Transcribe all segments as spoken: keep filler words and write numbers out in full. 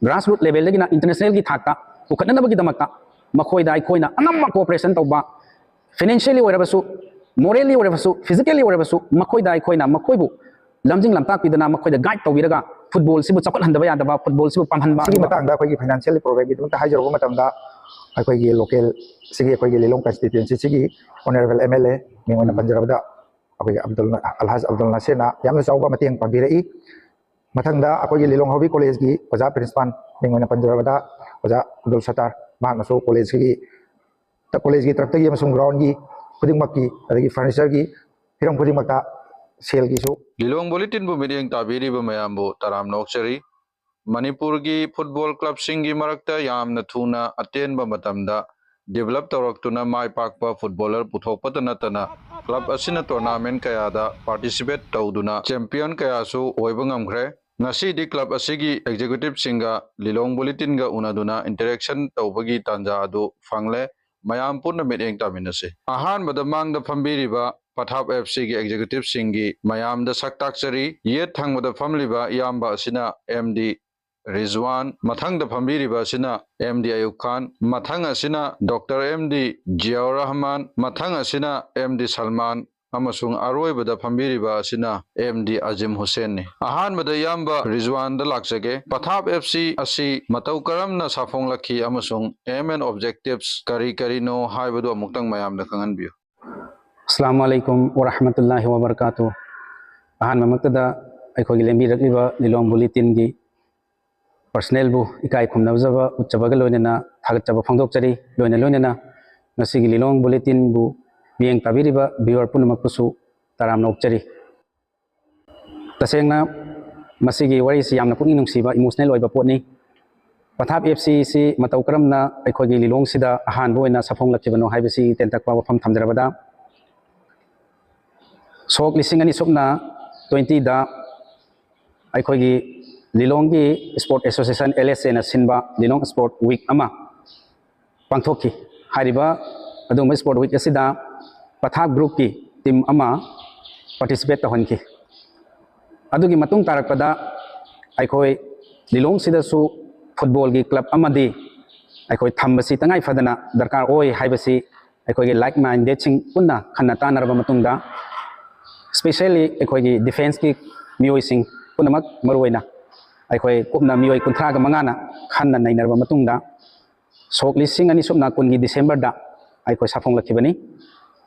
grassroot levelꯗꯒꯤꯅ internationalꯒꯤ ꯊꯥꯛꯇ ꯄꯨꯈꯠꯅꯅꯕꯒꯤꯗꯃꯛꯇ ꯃꯈꯣꯏꯗ ꯑꯩꯈꯣꯏꯅ ꯑꯉꯝꯕ cooperation ꯇꯧꯕ, financially ꯑꯣꯏꯔꯕꯁꯨ, morally ꯑꯣꯏꯔꯕꯁꯨ, physically ꯑꯣꯏꯔꯕꯁꯨ, ꯃꯈꯣꯏꯗ ꯑꯩꯈꯣꯏꯅ ꯃꯈꯣꯏꯕꯨ ꯂꯝꯖꯤꯡ ꯂꯝꯇꯥꯛꯄꯤꯗꯅ ꯃꯈꯣꯏꯗ guide ꯇꯧꯕꯤꯔꯒ footballꯁꯤꯕꯨ ꯆꯥꯎꯈꯠꯍꯟꯗꯕ ꯌꯥꯗꯕ, footballꯁꯤꯕꯨ ꯄꯥꯝꯍꯟꯕ꯫ ꯃꯁꯤꯒꯤ ꯃꯇꯥꯡꯗ ꯑꯩꯈꯣꯏꯒꯤ financial programꯒꯤꯗꯃꯛꯇ ꯍꯥꯏꯖꯔꯨꯕ ꯃꯇꯝꯗ ꯑꯩꯈꯣꯏꯒꯤ localꯁꯤꯒꯤ ꯑꯩꯈꯣꯏꯒꯤ ꯂꯤꯂꯣꯡ constituencyꯁꯤꯒꯤ honourable MLA ꯃꯤꯡ ꯑꯣꯏꯅ ꯎꯝ꯫ ꯄꯟꯖꯔꯕꯗ ꯑꯩꯈꯣꯏꯒꯤ ꯑꯕꯗꯨꯜ, ꯑꯜꯍꯥꯖ ꯑꯕꯗꯨꯜ ꯅꯥꯁꯤꯔꯅ ꯌꯥꯝꯅ ꯆꯥꯎꯕ ꯃꯇꯦꯡ ꯄꯥꯡꯕꯤꯔꯛꯏ꯫ ꯃꯊꯪꯗ ꯑꯩꯈꯣꯏꯒꯤ ꯂꯤꯂꯣꯡ ꯍꯥꯎꯕꯤ collegeꯀꯤ ꯑꯣꯖꯥ principal ꯃꯤꯡ ꯑꯣꯏꯅ ꯄꯟꯖꯔꯕꯗ ꯑꯣꯖꯥ ꯑꯕꯗꯨꯜ ꯁꯠꯇꯥꯔ, ꯃꯍꯥꯛꯅꯁꯨ collegeꯀꯤ, collegeꯀꯤ ꯇꯔꯞꯇꯒꯤ ꯑꯃꯁꯨꯡ groundꯀꯤ ꯈꯨꯗꯤꯡꯃꯛꯀꯤ, ꯑꯗꯒꯤ furnitureꯒꯤ ꯍꯤꯔꯝ ꯈꯨꯗꯤꯡꯃꯛꯇ ꯁꯦꯜꯒꯤꯁꯨ꯫ ꯂꯤꯂꯣꯡ Bulletinꯕꯨ ꯃꯤꯠꯌꯦꯡ ꯇꯥꯕꯤꯔꯤꯕ ꯃꯌꯥꯝꯕꯨ ꯇꯔꯥꯝꯅ ꯑꯣꯛꯆꯔꯤ꯫ ꯃꯅꯤꯄꯨꯔꯒꯤ football clubꯁꯤꯡꯒꯤ ꯃꯔꯛꯇ ꯌꯥꯝꯅ ꯊꯨꯅ ꯑꯇꯦꯟꯕ ꯃꯇꯝꯗ develop ꯇꯧꯔꯛꯇꯨꯅ ꯃꯥꯏ ꯄꯥꯛꯄ footballer ꯄꯨꯊꯣꯛꯄꯇ ꯅꯠꯇꯅ club ꯑꯁꯤꯅ tournament ꯀꯌꯥꯗ participate ꯇꯧꯗꯨꯅ champion ꯀꯌꯥꯁꯨ ꯑꯣꯏꯕ ꯉꯝꯈ꯭ꯔꯦ꯫ ꯉꯁꯤꯗꯤ club ꯑꯁꯤꯒꯤ executiveꯁꯤꯡꯒ ꯂꯤꯂꯣꯡ Bulletinꯒ ꯎꯅꯗꯨꯅ interaction ꯇꯧꯕꯒꯤ ꯇꯥꯟꯖꯥ ꯑꯗꯨ ꯐꯪꯂꯦ꯫ ꯃꯌꯥꯝ ꯄꯨꯟꯅ ꯃꯤꯠꯌꯦꯡ ꯇꯥꯃꯤꯟꯅꯁꯤ꯫ ꯑꯍꯥꯟꯕꯗ ꯃꯥꯡꯗ ꯐꯝꯕꯤꯔꯤꯕ ꯄꯊꯥꯞ FCꯒꯤ executiveꯁꯤꯡꯒꯤ ꯃꯌꯥꯝꯗ ꯁꯛ ꯇꯥꯛꯆꯔꯤ꯫ ꯌꯦꯠ ꯊꯪꯕꯗ ꯐꯝꯂꯤꯕ ꯏꯌꯥꯝꯕ ꯑꯁꯤꯅ MD ꯔꯤꯖꯋꯥꯟ, ꯃꯊꯪꯗ ꯐꯝꯕꯤꯔꯤꯕ ꯑꯁꯤꯅ MD ꯑꯌꯨꯕ ꯈꯥꯟ, ꯃꯊꯪ ꯑꯁꯤꯅ Doctor MD ꯖꯤꯌꯥꯎꯔ ꯔꯍꯃꯥꯟ, ꯃꯊꯪ ꯑꯁꯤꯅ MD ꯁꯜꯃꯥꯟ, ꯑꯃꯁꯨꯡ ꯑꯔꯣꯏꯕꯗ ꯐꯝꯕꯤꯔꯤꯕ ꯑꯁꯤꯅ MD ꯑꯖꯤꯝ ꯍꯨꯁꯦꯟꯅꯤ꯫ ꯑꯍꯥꯟꯕꯗ ꯏꯌꯥꯝꯕ ꯔꯤꯖꯋꯥꯟꯗ ꯂꯥꯛꯆꯒꯦ꯫ ꯄꯊꯥꯞ FC ꯑꯁꯤ ꯃꯇꯧ ꯀꯔꯝꯅ ꯁꯥꯐꯣꯡꯂꯛꯈꯤ ꯑꯃꯁꯨꯡ aim and objectives ꯀꯔꯤ ꯀꯔꯤꯅꯣ ꯍꯥꯏꯕꯗꯨ ꯑꯃꯨꯛꯇꯪ ꯃꯌꯥꯝꯗ ꯈꯪꯍꯟꯕꯤꯌꯨ꯫ ꯑꯁꯂꯥꯃꯨ ꯑꯂꯥꯏꯀꯨꯝ ꯋꯔꯍꯃꯇꯨꯜꯂꯥꯍꯤ ꯋꯕꯔꯀꯥꯇꯨ꯫ ꯑꯍꯥꯟꯕꯃꯛꯇꯗ ꯑꯩꯈꯣꯏꯒꯤ ꯂꯦꯡꯕꯤꯔꯛꯂꯤꯕ ꯂꯤꯂꯣꯡ Bulletinꯒꯤ personnelꯕꯨ ꯏꯀꯥꯏ ꯈꯨꯝꯅꯖꯕ ꯎꯠꯆꯕꯒ ꯂꯣꯏꯅꯅ ꯊꯥꯒꯠꯆꯕ ꯐꯣꯡꯗꯣꯛꯆꯔꯤ꯫ ꯂꯣꯏꯅ ꯂꯣꯏꯅꯅ ꯉꯁꯤꯒꯤ ꯂꯤꯂꯣꯡ Bulletinꯕꯨ ꯃꯤꯠꯌꯦꯡ ꯇꯥꯕꯤꯔꯤꯕ viewer ꯄꯨꯝꯅꯃꯛꯄꯨꯁꯨ ꯇꯔꯥꯝꯅ ꯑꯣꯛꯆꯔꯤ꯫ ꯇꯁꯦꯡꯅ ꯃꯁꯤꯒꯤ ꯋꯥꯔꯤꯁꯤ ꯌꯥꯝꯅ ꯄꯨꯛꯅꯤꯡ ꯅꯨꯡꯁꯤꯕ, emotional ꯑꯣꯏꯕ ꯄꯣꯠꯅꯤ꯫ ꯄꯊꯥꯞ FCꯁꯤ ꯃꯇꯧ ꯀꯔꯝꯅ ꯑꯩꯈꯣꯏꯒꯤ ꯂꯤꯂꯣꯡꯁꯤꯗ ꯑꯍꯥꯟꯕ ꯑꯣꯏꯅ ꯁꯥꯐꯣꯡꯂꯛꯈꯤꯕꯅꯣ ꯍꯥꯏꯕꯁꯤ ꯇꯦꯟꯇꯛꯄ ꯋꯥꯐꯝ ꯊꯝꯖꯔꯕꯗ, ꯁꯣꯛ ꯂꯤꯁꯤꯡ ꯑꯅꯤ ꯁꯨꯞꯅ twentyꯗ ꯑꯩꯈꯣꯏꯒꯤ ꯂꯤꯂꯣꯡꯒꯤ Sport Association, LSAꯅ ꯁꯤꯟꯕ ꯂꯤꯂꯣꯡ Sport Week ꯑꯃ ꯄꯥꯡꯊꯣꯛꯈꯤ꯫ ꯍꯥꯏꯔꯤꯕ ꯑꯗꯨꯒꯨꯝꯕ Sport Week ꯑꯁꯤꯗ ꯄꯊꯥꯞ groupꯀꯤ team ꯑꯃ participate ꯇꯧꯍꯟꯈꯤ꯫ ꯑꯗꯨꯒꯤ ꯃꯇꯨꯡ ꯇꯥꯔꯛꯄꯗ ꯑꯩꯈꯣꯏ ꯂꯤꯂꯣꯡꯁꯤꯗꯁꯨ ꯐꯨꯠꯕꯣꯜꯒꯤ ꯀ꯭ꯂꯕ ꯑꯃꯗꯤ ꯑꯩꯈꯣꯏ ꯊꯝꯕꯁꯤ ꯇꯉꯥꯏ ꯐꯗꯅ ꯗꯔꯀꯥꯔ ꯑꯣꯏ ꯍꯥꯏꯕꯁꯤ ꯑꯩꯈꯣꯏꯒꯤ ꯂꯥꯏꯛ ꯃꯥꯏꯟꯗꯦꯠꯁꯤꯡ ꯄꯨꯟꯅ ꯈꯟꯅ ꯇꯥꯟꯅꯔꯕ ꯃꯇꯨꯡꯗ, ꯏꯁꯄꯦꯁꯦꯜꯂꯤ ꯑꯩꯈꯣꯏꯒꯤ ꯗꯤꯐꯦꯟꯁꯀꯤ ꯃꯤꯑꯣꯏꯁꯤꯡ ꯄꯨꯝꯅꯃꯛ, ꯃꯔꯨꯑꯣꯏꯅ ꯑꯩꯈꯣꯏ ꯀꯨꯞꯅ ꯃꯤꯑꯣꯏ ꯀꯨꯟꯊ꯭ꯔꯥꯒ ꯃꯉꯥꯅ ꯈꯟꯅ ꯅꯩꯅꯔꯕ ꯃꯇꯨꯡꯗ, ꯁꯣꯛ ꯂꯤꯁꯤꯡ ꯑꯅꯤ ꯁꯨꯞꯅ ꯀꯨꯟꯒꯤ ꯗꯤꯁꯦꯝꯕꯔꯗ ꯑꯩꯈꯣꯏ ꯁꯥꯐꯣꯡꯂꯛꯈꯤꯕꯅꯤ꯫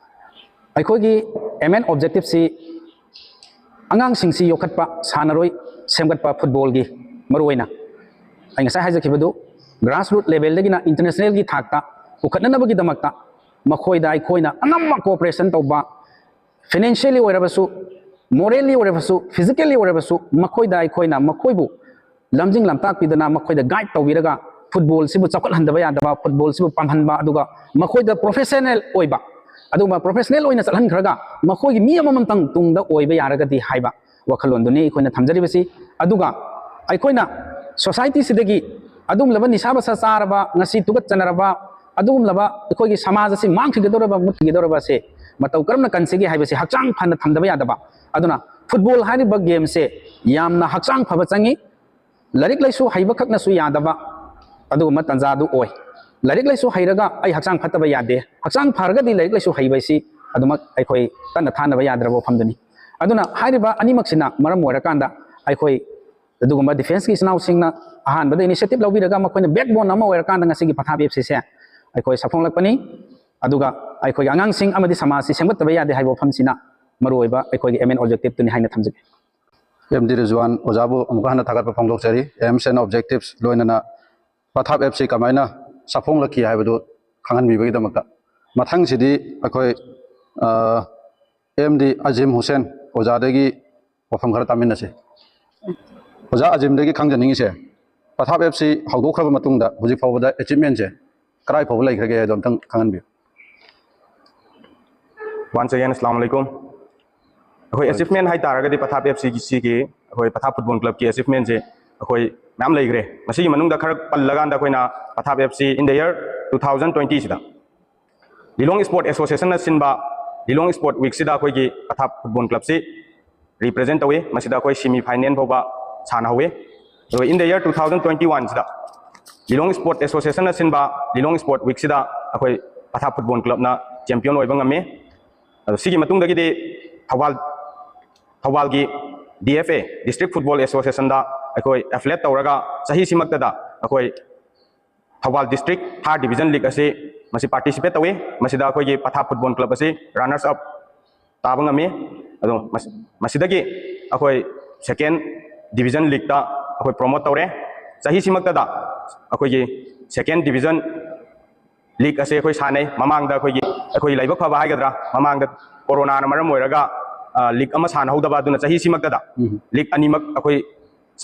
ꯑꯩꯈꯣꯏꯒꯤ ꯑꯦꯝ ꯑꯦꯟ ꯑꯣꯕꯖꯦꯛꯇꯤꯞꯁꯤ ꯑꯉꯥꯡꯁꯤꯡꯁꯤ ꯌꯣꯛꯈꯠꯄ, ꯁꯥꯟꯅꯔꯣꯏ ꯁꯦꯝꯒꯠꯄ, ꯐꯨꯠꯕꯣꯜꯒꯤ ꯃꯔꯨꯑꯣꯏꯅ ꯑꯩ ꯉꯁꯥꯏ ꯍꯥꯏꯖꯈꯤꯕꯗꯨ, ꯒ꯭ꯔꯥꯁ ꯔꯨꯠ ꯂꯦꯚꯦꯜꯗꯒꯤꯅ ꯏꯟꯇꯔꯅꯦꯁꯅꯦꯜꯒꯤ ꯊꯥꯛꯇ ꯄꯨꯈꯠꯅꯅꯕꯒꯤꯗꯃꯛꯇ ꯃꯈꯣꯏꯗ ꯑꯩꯈꯣꯏꯅ ꯑꯉꯝꯕ ꯀꯣꯑꯣꯄꯔꯦꯁꯟ ꯇꯧꯕ, ꯐꯤꯅꯥꯟꯁꯤꯌꯦꯜꯂꯤ ꯑꯣꯏꯔꯕꯁꯨ, ꯃꯣꯔꯦꯜꯂꯤ ꯑꯣꯏꯔꯕꯁꯨ, ꯐꯤꯖꯤꯀꯦꯜꯂꯤ ꯑꯣꯏꯔꯕꯁꯨ, ꯃꯈꯣꯏꯗ ꯑꯩꯈꯣꯏꯅ ꯃꯈꯣꯏꯕꯨ ꯂꯝꯖꯤꯡ ꯂꯝꯇꯥꯛꯄꯤꯗꯅ, ꯃꯈꯣꯏꯗ ꯒꯥꯏꯗ ꯇꯧꯕꯤꯔꯒ, ꯐꯨꯠꯕꯣꯜꯁꯤꯕꯨ ꯆꯥꯎꯈꯠꯍꯟꯗꯕ ꯌꯥꯗꯕ, ꯐꯨꯠꯕꯣꯜꯁꯤꯕꯨ ꯄꯥꯝꯍꯟꯕ, ꯑꯗꯨꯒ ꯃꯈꯣꯏꯗ ꯄ꯭ꯔꯣꯐꯦꯁꯅꯦꯜ ꯑꯣꯏꯕ, ꯑꯗꯨꯒꯨꯝꯕ ꯄ꯭ꯔꯣꯐꯦꯁꯅꯦꯜ ꯑꯣꯏꯅ ꯆꯠꯍꯟꯈ꯭ꯔꯒ ꯃꯈꯣꯏꯒꯤ ꯃꯤ ꯑꯃꯃꯝꯇꯪ ꯇꯨꯡꯗ ꯑꯣꯏꯕ ꯌꯥꯔꯒꯗꯤ ꯍꯥꯏꯕ ꯋꯥꯈꯜꯂꯣꯟꯗꯨꯅꯤ ꯑꯩꯈꯣꯏꯅ ꯊꯝꯖꯔꯤꯕꯁꯤ꯫ ꯑꯗꯨꯒ ꯑꯩꯈꯣꯏꯅ ꯁꯣꯁꯥꯏꯇꯤꯁꯤꯗꯒꯤ ꯑꯗꯨꯒꯨꯝꯂꯕ ꯅꯤꯁꯥ ꯄꯁꯥ ꯆꯥꯔꯕ, ꯉꯁꯤ ꯇꯨꯀꯠꯆꯅꯔꯕ, ꯑꯗꯨꯒꯨꯝꯂꯕ ꯑꯩꯈꯣꯏꯒꯤ ꯁꯃꯥꯖ ꯑꯁꯤ ꯃꯥꯡꯈꯤꯒꯗꯧꯔꯕ, ꯃꯨꯠꯈꯤꯒꯗꯧꯔꯕ ꯑꯁꯦ ꯃꯇꯧ ꯀꯔꯝꯅ ꯀꯟꯁꯤꯒꯦ ꯍꯥꯏꯕꯁꯤ ꯍꯛꯆꯥꯡ ꯐꯅ ꯊꯝꯗꯕ ꯌꯥꯗꯕ꯫ ꯑꯗꯨꯅ ꯐꯨꯠꯕꯣꯜ ꯍꯥꯏꯔꯤꯕ ꯒꯦꯝꯁꯦ ꯌꯥꯝꯅ ꯍꯛꯆꯥꯡ ꯐꯕ ꯆꯪꯉꯤ꯫ ꯂꯥꯏꯔꯤꯛ ꯂꯥꯏꯁꯨ ꯍꯩꯕ ꯈꯛꯅꯁꯨ ꯌꯥꯗꯕ ꯑꯗꯨꯒꯨꯝꯕ ꯇꯥꯟꯖꯥꯗꯨ ꯑꯣꯏ꯫ ꯂꯥꯏꯔꯤꯛ ꯂꯥꯏꯁꯨ ꯍꯩꯔꯒ ꯑꯩ ꯍꯛꯆꯥꯡ ꯐꯠꯇꯕ ꯌꯥꯗꯦ, ꯍꯛꯆꯥꯡ ꯐꯔꯒꯗꯤ ꯂꯥꯏꯔꯤꯛ ꯂꯥꯏꯁꯨ ꯍꯩꯕ ꯍꯥꯏꯁꯤ ꯑꯗꯨꯃꯛ ꯑꯩꯈꯣꯏ ꯇꯠꯅ ꯊꯥꯅꯕ ꯌꯥꯗ꯭ꯔꯕ ꯋꯥꯐꯝꯗꯨꯅꯤ꯫ ꯑꯗꯨꯅ ꯍꯥꯏꯔꯤꯕ ꯑꯅꯤꯃꯛꯁꯤꯅ ꯃꯔꯝ ꯑꯣꯏꯔꯀꯥꯟꯗ ꯑꯩꯈꯣꯏ ꯑꯗꯨꯒꯨꯝꯕ ꯗꯤꯐꯦꯟꯁꯀꯤ ꯏꯆꯤꯟ ꯏꯅꯥꯎꯁꯤꯡꯅ ꯑꯍꯥꯟꯕꯗ ꯏꯅꯤꯁꯤꯌꯦꯇꯤꯚ ꯂꯧꯕꯤꯔꯒ ꯃꯈꯣꯏꯅ ꯕꯦꯛꯕꯣꯟ ꯑꯃ ꯑꯣꯏꯔꯀꯥꯟꯗ ꯉꯁꯤꯒꯤ ꯄꯊꯥꯞ ꯑꯦꯐ ꯁꯤꯁꯦ ꯑꯩꯈꯣꯏ ꯁꯥꯐꯣꯡꯂꯛꯄꯅꯤ꯫ ꯑꯗꯨꯒ ꯑꯩꯈꯣꯏꯒꯤ ꯑꯉꯥꯡꯁꯤꯡ ꯑꯃꯗꯤ ꯁꯃꯥꯖꯁꯤ ꯁꯦꯝꯒꯠꯇꯕ ꯌꯥꯗꯦ ꯍꯥꯏꯕ ꯋꯥꯐꯝꯁꯤꯅ ꯃꯔꯨꯑꯣꯏꯕ ꯑꯩꯈꯣꯏꯒꯤ ꯑꯦꯝ ꯑꯦꯟ ꯑꯣꯕꯖꯦꯛꯇꯤꯚꯇꯨꯅꯤ ꯍꯥꯏꯅ ꯊꯝꯖꯒꯦ꯫ ꯑꯦꯝ ꯗꯤ ꯔꯤꯖꯋꯥꯟ ꯑꯣꯖꯥꯕꯨ ꯑꯃꯨꯛꯀ ꯍꯟꯅ ꯊꯥꯒꯠꯄ ꯐꯣꯡꯗꯣꯛꯆꯔꯤ꯫ ꯑꯦꯝꯁ ꯑꯦꯟ ꯑꯣꯕꯖꯦꯛꯇꯤꯚꯁ ꯂꯣꯏꯅꯅ ꯄꯊꯥꯞ ꯑꯦꯐ ꯁꯤ ꯀꯃꯥꯏꯅ ꯁꯥꯐꯣꯡꯂꯛꯈꯤ ꯍꯥꯏꯕꯗꯨ ꯈꯪꯍꯟꯕꯤꯕꯒꯤꯗꯃꯛꯇ꯫ ꯃꯊꯪꯁꯤꯗꯤ ꯑꯩꯈꯣꯏ ꯑꯦꯝ ꯗꯤ ꯑꯖꯤꯝ ꯍꯨꯁꯦꯟ ꯑꯣꯖꯥꯗꯒꯤ ꯋꯥꯐꯝ ꯈꯔ ꯇꯥꯃꯤꯟꯅꯁꯤ꯫ ꯑꯣꯖꯥ ꯑꯖꯤꯝꯗꯒꯤ ꯈꯪꯖꯅꯤꯡꯉꯤꯁꯦ, ꯄꯊꯥꯞ ꯑꯦꯐ ꯁꯤ ꯍꯧꯗꯣꯛꯈ꯭ꯔꯕ ꯃꯇꯨꯡꯗ ꯍꯧꯖꯤꯛ ꯐꯥꯎꯕꯗ ꯑꯦꯆꯤꯞꯃꯦꯟꯁꯦ ꯀꯗꯥꯏ ꯐꯥꯎꯕ ꯂꯩꯈ꯭ꯔꯒꯦ ꯍꯥꯏꯗꯣ ꯑꯝꯇꯪ ꯈꯪꯍꯟꯕꯤꯌꯨ꯫ Once again, Assalamu alaikum. ꯑꯩꯈꯣꯏ ꯑꯦꯆꯤꯞꯃꯦꯟ ꯍꯥꯏ ꯇꯥꯔꯒꯗꯤ ꯄꯊꯥꯞ ꯑꯦꯐ ꯁꯤꯒꯤ ꯁꯤꯒꯤ ꯑꯩꯈꯣꯏ ꯄꯊꯥꯞ ꯐꯨꯠꯕꯣꯜ ꯀ꯭ꯂꯕꯀꯤ ꯑꯦꯆꯤꯞꯃꯦꯟꯁꯦ ꯑꯩꯈꯣꯏ ꯃꯌꯥꯝ ꯂꯩꯈ꯭ꯔꯦ꯫ ꯃꯁꯤꯒꯤ ꯃꯅꯨꯡꯗ ꯈꯔ ꯄꯜꯂꯀꯥꯟꯗ ꯑꯩꯈꯣꯏꯅ ꯄꯊꯥꯞ F C in the year two thousand twenty ꯁꯤꯗ ꯂꯤꯂꯣꯡ ꯏꯁꯄꯣꯔꯠ ꯑꯦꯁꯣꯁꯤꯌꯦꯁꯟꯅ ꯁꯤꯟꯕ ꯂꯤꯂꯣꯡ ꯏꯁꯄꯣꯔꯠ ꯋꯤꯛꯁꯤꯗ ꯑꯩꯈꯣꯏꯒꯤ ꯄꯊꯥꯞ ꯐꯨꯠꯕꯣꯜ ꯀ꯭ꯂꯕꯁꯤ ꯔꯤꯄ꯭ꯔꯖꯦꯟ ꯇꯧꯏ꯫ ꯃꯁꯤꯗ ꯑꯩꯈꯣꯏ ꯁꯤꯃꯤ ꯐꯥꯏꯅꯦꯜ ꯐꯥꯎꯕ ꯁꯥꯟꯅꯍꯧꯏ꯫ ꯑꯗꯨꯒ in the year two thousand twenty one ꯁꯤꯗ ꯂꯤꯂꯣꯡ ꯁ꯭ꯄꯣꯔꯠ ꯑꯦꯁꯣꯁꯤꯌꯦꯁꯟꯅ ꯁꯤꯟꯕ ꯂꯤꯂꯣꯡ ꯁ꯭ꯄꯣꯔꯠ ꯋꯤꯛꯁꯤꯗ ꯑꯩꯈꯣꯏ ꯄꯊꯥꯞ ꯐꯨꯠꯕꯣꯜ ꯀ꯭ꯂꯕꯅ ꯆꯦꯝꯄꯤꯌꯟ ꯑꯣꯏꯕ ꯉꯝꯃꯤ꯫ ꯑꯗꯣ ꯁꯤꯒꯤ ꯃꯇꯨꯡꯗꯒꯤꯗꯤ Thoubal ꯊꯧꯕꯥꯜꯒꯤ D F A, district football ꯑꯦꯁꯣꯁꯤꯌꯦꯁꯟꯗ ꯑꯩꯈꯣꯏ ꯑꯦꯐꯤꯂꯦꯠ ꯇꯧꯔꯒ ꯆꯍꯤꯁꯤꯃꯛꯇꯗ ꯑꯩꯈꯣꯏ ꯊꯧꯕꯥꯜ ꯗꯤꯁꯇ꯭ꯔꯤꯛ ꯊꯥꯔꯠ ꯗꯤꯕꯤꯖꯟ ꯂꯤꯛ ꯑꯁꯤ ꯃꯁꯤ ꯄꯥꯔꯇꯤꯁꯤꯄꯦꯠ ꯇꯧꯏ꯫ ꯃꯁꯤꯗ ꯑꯩꯈꯣꯏꯒꯤ ꯄꯊꯥꯞ ꯐꯨꯠꯕꯣꯜ ꯀ꯭ꯂꯕ ꯑꯁꯤ ꯔꯅꯔꯁ ꯑꯞ ꯇꯥꯕ ꯉꯝꯃꯤ꯫ ꯑꯗꯣ ꯃꯁꯤꯗꯒꯤ ꯑꯩꯈꯣꯏ ꯁꯦꯀꯦꯟ ꯗꯤꯕꯤꯖꯟ ꯂꯤꯛꯇ ꯑꯩꯈꯣꯏ ꯄ꯭ꯔꯣꯃꯣꯠ ꯇꯧꯔꯦ꯫ ꯆꯍꯤꯁꯤꯃꯛꯇꯗ ꯑꯩꯈꯣꯏꯒꯤ ꯁꯦꯀꯦꯟ ꯗꯤꯕꯤꯖꯟ ꯂꯤꯛ ꯑꯁꯦ ꯑꯩꯈꯣꯏ ꯁꯥꯟꯅꯩ꯫ ꯃꯃꯥꯡꯗ ꯑꯩꯈꯣꯏꯒꯤ ꯑꯩꯈꯣꯏ ꯂꯥꯏꯕꯛ ꯐꯕ ꯍꯥꯏꯒꯗ꯭ꯔꯥ, ꯃꯃꯥꯡꯗ ꯀꯣꯔꯣꯅꯥꯅ ꯃꯔꯝ ꯑꯣꯏꯔꯒ ꯂꯤꯛ ꯑꯃ ꯁꯥꯟꯅꯍꯧꯗꯕ, ꯑꯗꯨꯅ ꯆꯍꯤꯁꯤꯃꯛꯇꯗ ꯂꯤꯛ ꯑꯅꯤꯃꯛ ꯑꯩꯈꯣꯏ